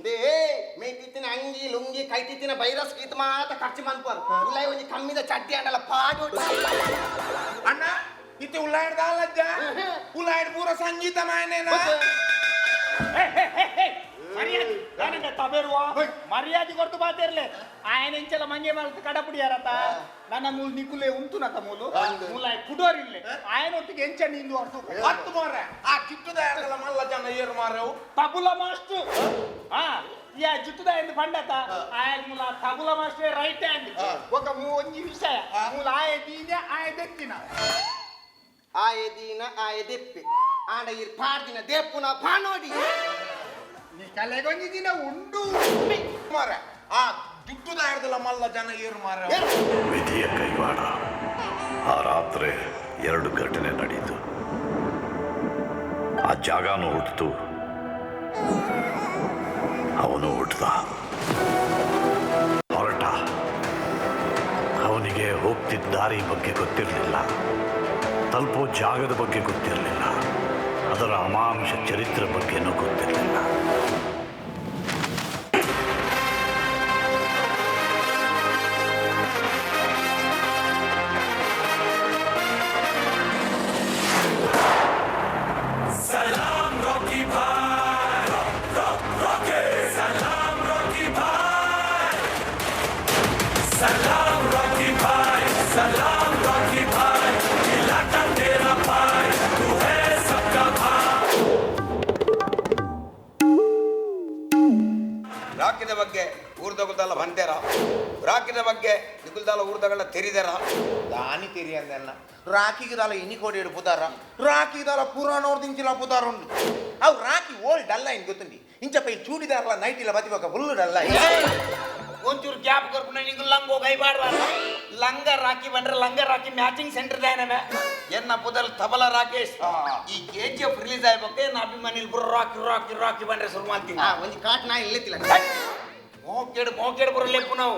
ಬೇ ಮೇತಿತ್ತಿನ ಅಂಗಿ ಲುಂಗಿ ಕೈತಿತ್ತಿನ ಬೈರಸ್ ಗೀತ ಮಾತ ಖರ್ಚು ಮನ್ಪುವರು ಉಲಾಯಿ ಒಂಜಿ ಕಮ್ಮಿದ ಚಡ್ಡಿ ಅಂಡಲ ಪಾಡು. ಅಣ್ಣ, ಇತ್ತೆ ಉಳ್ಳಾಯ್ದ ಅಲ್ಲಜ್ಜ, ಉಳ್ಳಾಯ್ದ ಪೂರ ಸಂಗೀತ ಮಾಯನೇನ. ಮರ್ಯಾದೆ ನಾನಂಡ ತಬೇರುವ ಮರ್ಯಾದೆ ಕೊಡ್ತು ಬಾತಿರ್ಲೆ. ఆయన ಎಂಚಲ ಮಂಗೆ ಮಲ್ತು ಕಡಪುಡಿಯಾರತ. ನನ್ನ ಮೂಲು ನಿಕುಲೆ ಉಂತುನತ ಮೂಲು ಮೂಲ ಕುಡೋರಿಲ್ಲೆ ಆಯನೊಟ್ಟಿಗೆ ಎಂಚ ನಿಂದು ಅರ್ಥ. ಹತ್ತು ಮಾರೆ, ಆ ಚಿಟ್ಟದ ಯಾರ್ದಲ್ಲ ಮಲ್ಲ ಜನ ಏರು ಮಾರೆವು. ತಬುಲ ಮಾಸ್ಟರ್. ಆ ಯಾ ಜುತ್ತುದ ಎಂದು ಪಂಡತ ಆಯ್ ಮೂಲ ತಬುಲ ಮಾಸ್ಟರ್ ರೈಟ್ ಹ್ಯಾಂಡ್. ఒక ಒಂಜಿ ವಿಷಯ ಮೂಲ ಆಯ ದೀನ ಆಯ ದೆತ್ತಿನ. ಆಯೆ ದೀನ ಆಯೆ ದೆಪ್ಪೆ ಆಂಡ ಇರ್ ಪಾಡ್ದಿನ ದೇಪ್ಪುನ ಪಾನೋಡಿ. ನಿಕಲೆಗೊಂಜಿ ದಿನ ಉಂಡು. ಮಾರೆ, ಆ ಜುಟ್ಟುದ ಯಾರ್ದಲ್ಲ ಮಲ್ಲ ಜನ ಏರು ಮಾರೆವು. ವಿಧಿಯ ಕೈವಾಡ. ಆ ರಾತ್ರಿ ಎರಡು ಘಟನೆ ನಡೆಯಿತು. ಆ ಜಾಗನೂ ಹುಟ್ಟಿತು, ಅವನು ಹುಟ್ಟದ. ಹೊರಟ. ಅವನಿಗೆ ಹೋಗ್ತಿದ್ದ ದಾರಿ ಬಗ್ಗೆ ಗೊತ್ತಿರಲಿಲ್ಲ, ತಲುಪೋ ಜಾಗದ ಬಗ್ಗೆ ಗೊತ್ತಿರಲಿಲ್ಲ, ಅದರ ಅಮಾಂಶ ಚರಿತ್ರೆ ಬಗ್ಗೆನೂ ಗೊತ್ತಿರಲಿಲ್ಲ. ರಾಕಿದ ಬಗ್ಗೆ ಊರ್ದಗುಲ್ದಲ್ಲ ಬಂತೇರ, ರಾಕಿದ ಬಗ್ಗೆ ನಿಗುಲ್ದಾಲ ಊರ್ದಗಳ ತೆರಿದೆರ. ದಾನಿ ತೆರಿ ಅಂದೆಲ್ಲ ರಾಕಿಗೆ ದಾಲ ಇನಿ ಕೋಡಿ ಪುದಾರ, ರಾಕಿಗೆ ದಾಲ ಪುರಾಣೋರ್ ದಿಂಚಿಲ ಪುದಾರ ಉಂಡು. ಅವು ರಾಕಿ ಓಲ್ಡ್ ಡಲ್ಲ ಇನ್ ಗೊತ್ತುಂಡಿ. ಇಂಚಪ್ಪ ಈ ಚೂಡಿದಾರಲ ನೈಟ್ ಇಲ್ಲ ಬತಿಬಕ ಫುಲ್ ಡಲ್ಲ. ಒಂಚೂರು ಗ್ಯಾಪ್ ಕೊರ್ಪುನ ನಿಂಗು ಲಂಗೋ ಕೈ ಬಾಡ್ವಾರ. ಲಂಗ ರಾಕಿ ಬಂದ್ರೆ ಲಂಗ ರಾಕಿ ಮ್ಯಾಚಿಂಗ್ ಸೆಂಟರ್ ದಾಯನಮೆ. ಎನ್ನ ಪುದಲ್ ತಬಲ ರಾಕೇಶ್. ಈ ಕೆಜಿಎಫ್ ರಿಲೀಸ್ ಆಯ್ಬೇಕು, ಎನ್ನ ಅಭಿಮಾನಿ ಪುರ ರಾಕಿ ರಾಕಿ ರಾಕಿ ಬಂದ್ರೆ ಶುರು ಮಾಡ್ತೀನಿ. ಆ ಒಂಜಿ ಕಾಟ್ ನಾಯಿ ಇಲ್ಲೆತ್ತಿಲ್ಲ. ಮೋಕೆಡ್ ಮೋಕೆಡ್ ಬರಲೇಪು ನಾವು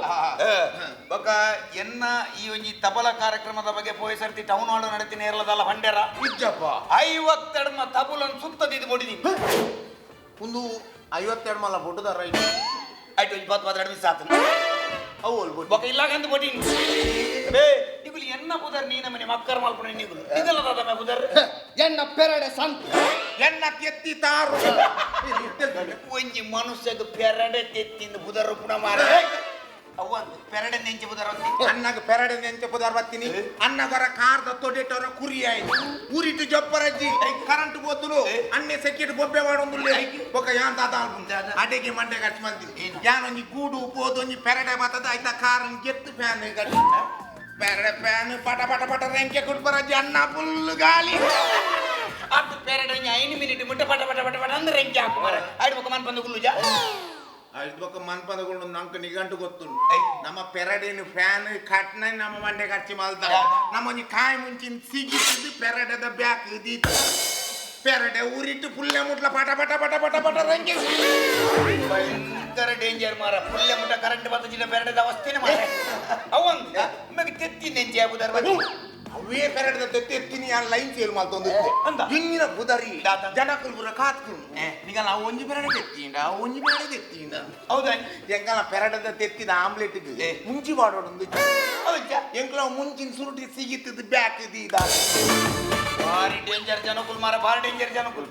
ಬೊಕ ಎನ್ನ ಈ ಒಂಜಿ ತಬಲ ಕಾರ್ಯಕ್ರಮದ ಬಗ್ಗೆ ಪೋಯ ಸರ್ತಿ ಟೌನ್ ಹಾಲ್ ನಡೀತೀನಿ ಇರಲದಲ್ಲ ಬಂಡೇರ. ಇಜ್ಜಪ್ಪ. 52 ತಬುಲನ್ ಸುತ್ತದಿದ್ದು ಬಡಿದೀನಿ. ಒಂದು 52 ಮಲ್ಲ ಬೊಡ್ಡುದಾರ. ಆಯ್ತು, ಒಂಜಿ ಪತ್ತು ಪತ್ತೆರಡು ಮಿಸ್ ಆತು. ಅವು ಬೊಡ್ಡು. ಬೊಕ ಇಲ್ಲಾಗಂದು ಬೊಟ್ಟಿನಿ ಬೇ. ನಿಗುಲು ಎನ್ನ ಪುದರ್? ನೀನ ಮನೆ ಮಕ್ಕರ್ ಮಲ್ಪುಣ ನಿಗುಲು ಇದೆಲ್ಲ ದಾದ ಪುದರ್. ಎನ್ನ ಪೆರಡೆ ಸಂತ. ಎನ್ನ ಕೆತ್ತಿ ತಾರು. ಒಂಜಿ ಮನುಷ್ಯಗ ಪೆರಡೆ ತೆತ್ತಿಂದ ಪುದರ್ ಪುಣ ಮಾರ ಅವ್ವಂದು ಪೆರಡೆ ನೆಂಚಿ ಪುದರ್ ಅಂತಿ. ಅಣ್ಣಗ ಪೆರಡೆ ನೆಂಚ ಪುದಾರ್ ಬತ್ತೀನಿ. ಅಣ್ಣಗರ ಕಾರ್ದ ತೊಡೆಟವರ ಕುರಿ ಆಯ್ತು ಊರಿಟ್ಟು ಜೊಪ್ಪರಜ್ಜಿ ಕರೆಂಟ್ ಬೋతులు ಅಣ್ಣೆ ಸೆಕೆಟ್ ಬೊಬ್ಬೆ ಮಾಡೊಂದುಲ್ಲೆ. ಬೊಕ ಯಾನ್ ದಾದ ಅಡೆಗೆ ಮಂಡೆ ಖರ್ಚು ಮಂದಿ ಯಾನೊಂಜಿ ಗೂಡು ಪೋದೊಂಜಿ ಪೆರಡೆ ಬತ್ತದ. ಆಯ್ತಾ, ಕಾರ್ ಗೆತ್ತು ಫ್ಯಾನ್ ಖರ್ಚು ಪೆರಡೆ ಫ್ಯಾನ್ ಪಟ ಪಟ ಪಟ ರೆಂಕೆ ಕುಟ್ಪರಜ್ಜಿ. ಅಣ್ಣ ಫುಲ್ ಗಾಲಿ. ಅದು ಪೆರಡೆ ಒಂಜಿ 5 ಮಿನಿಟ್ ಮುಟ್ಟ ಪಟ ಪಟ ಪಟ ಪಟ ಅಂದ್ರೆ ರೆಂಕೆ ಹಾಕು ಮಾರ ಆಯ್ತು. ಬೊಕ ಮನ್ಪಂದು ಗುಲ್ಲುಜ. ಐದು ಬೊಕ ಮನ್ಪದಗಳು ನಂಗೆ ನಿಗಂಟು ಗೊತ್ತುಂಟು. ನಮ್ಮ ಪೆರಡಿನ ಫ್ಯಾನ್ ಕಟ್ನ ನಮ್ಮ ಮಂಡೆ ಖರ್ಚು ಮಲ್ದ. ನಮ್ಮೊಂಜಿ ಕಾಯಿ ಮುಂಚಿನ ಸಿಗಿಸಿದ್ದು ಪೆರಡೆದ ಬ್ಯಾಕ್ ದೀತು ಪೆರಡೆ ಊರಿಟ್ಟು ಪುಲ್ಲೆ ಮುಟ್ಲ ಪಟ ಪಟ ಪಟ ಪಟ ಪಟ ರಂಗೆ. ಭಯಂಕರ ಡೇಂಜರ್ ಮಾರ. ಪುಲ್ಲೆ ಮುಟ್ಟ ಕರೆಂಟ್ ಬತ್ತಜಿನ ಪೆರಡೆದ ಅವಸ್ಥೆನೆ ಮಾರ ಅವಂದು ನಿಮಗೆ ತೆತ್ತಿ ನೆಂಚಿ ಆಗುದಾರ. ಅವೇ ಪೆರಡೆದ ತೆತ್ತಿ ಎತ್ತಿನಿ ಆ ಲೈನ್ ಸೇಲ್ ಮಲ್ತೊಂದು ಅಂದ? ಹಿಂಗಿನ ಬುದರಿ. ದಾದ. ಜನಕುಲು ಪೂರ ಕಾತ್ಕುಲು ನಿಗಲ ಅವು ಒಂಜಿ ಪೆರಡೆ ತೆತ್ತೀಂಡ, ಅವು ಒಂಜಿ ಪೆರಡೆ ತೆತ್ತೀಂಡ. ಹೌದಾ? ಎಂಕಲ ಪೆರಡೆದ ತೆತ್ತಿದ ಆಮ್ಲೆಟ್ ಮುಂಚಿ ಮಾಡೋಡೊಂದು. ಹೌದಾ? ಎಂಕಲ ಮುಂಚಿನ ಸುರುಟಿ ಸಿಗಿತ್ತದ ಬ್ಯಾಕ್ ದೀದ. ಭಾರಿ ಡೇಂಜರ್ ಜನಕುಲ್ ಮಾರ, ಭಾರಿ ಡೇಂಜರ್ ಜನಕುಲ್.